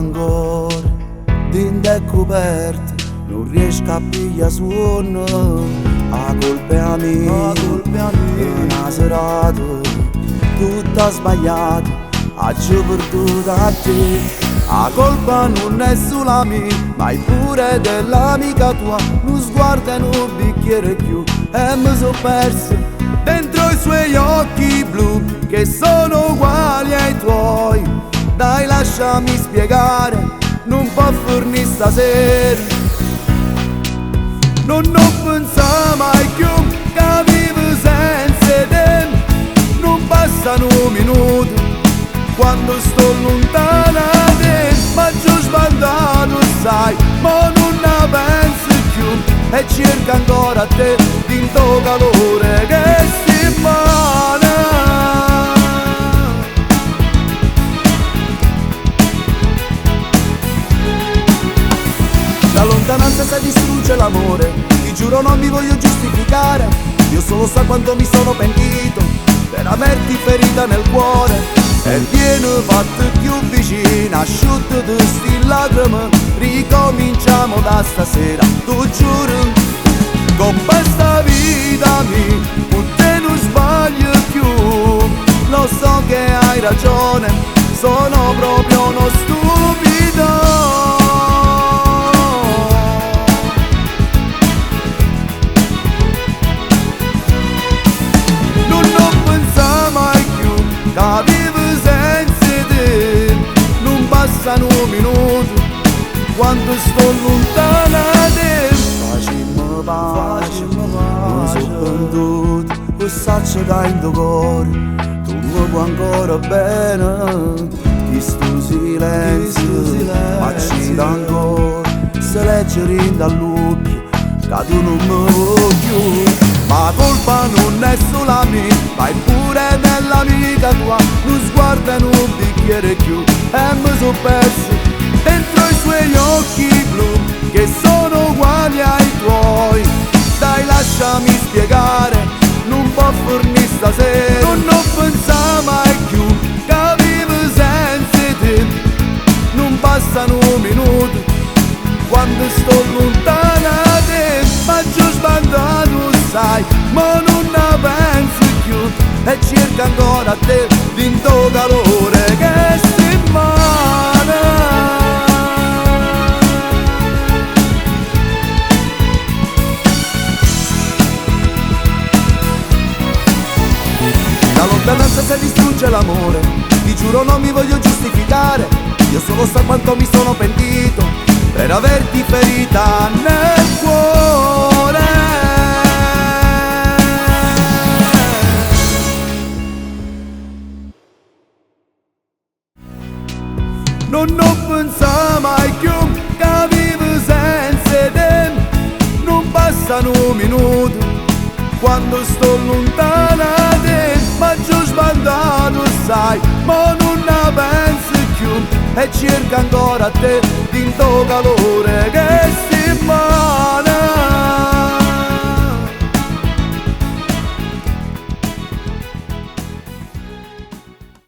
Ancora dint' 'e cuperte nun riesco a piglià suonno. 'A colpa è 'a mia, è 'na serata tutta sbagliata, aggio perduto a te. 'A colpa nun è sulo 'a mia, ma è pure dell'amica tua. Nu sguardo e nu bicchiere 'e cchiù e me so perso dentro i suoi occhi blu che sono uguali ai tuoi. Dai, lasciami spiegare, nun po' fernì stasera. Nun 'o pensà mai cchiù ca vivo senza 'e te. Nun passa nu minuto quando sto luntano 'a te. M'aggio sbandato, sai, ma nun 'a penso cchiù e cerco ancora a te dint' 'o calore che sti mmane. La lontananza sa distrugge l'amore, ti giuro non mi voglio giustificare, Dio solo sa quanto mi sono pentito per averti ferita nel cuore. E vieni fatte cchiù vicino, asciuttate sti lacrime, ricominciamo da stasera, tu giuro, con questa vita mia, con te non sbaglio più, lo so che hai ragione, sono proprio uno stupido. Nun 'o pensà mai cchiù ca vivo senza 'e te. Nun passa nu minuto quando sto luntano 'a te. Facimmo pace, me so pentuto, 'o saccio ca 'int' 'o core tu me vuò ancora bene. Chistu silenzio m'accide ancora, se legge dint' all'uocchie ca tu nun me vuò cchiù. Ma 'a colpa nun è sulo 'a mia, ma è pure dell'amica tua. Nu sguardo e nu bicchiere 'e cchiù e me so perso dentro i suoi occhi blu che sono uguali ai tuoi. Dai, lasciami spiegare, nun po' fernì stasera. Nun 'o pensà mai cchiù ca vivo senza 'e te. Nun passa nu minuto quando sto luntano 'a te. M'aggio sbandato, sai, ma nun 'a penso cchiù e cerco ancora a te dint' 'o calore che sti mmane. La lontananza se distrugge l'amore, ti giuro non mi voglio giustificare, Dio solo sa quanto mi sono pentito per averti ferita nel cuore. Nun 'o pensà mai cchiù ca vivo senza 'e te. Nun passa nu minuto quando sto luntano 'a te. M'aggio sbandato, sai, ma nun 'a penso cchiù e cerco ancora a te dint' 'o calore che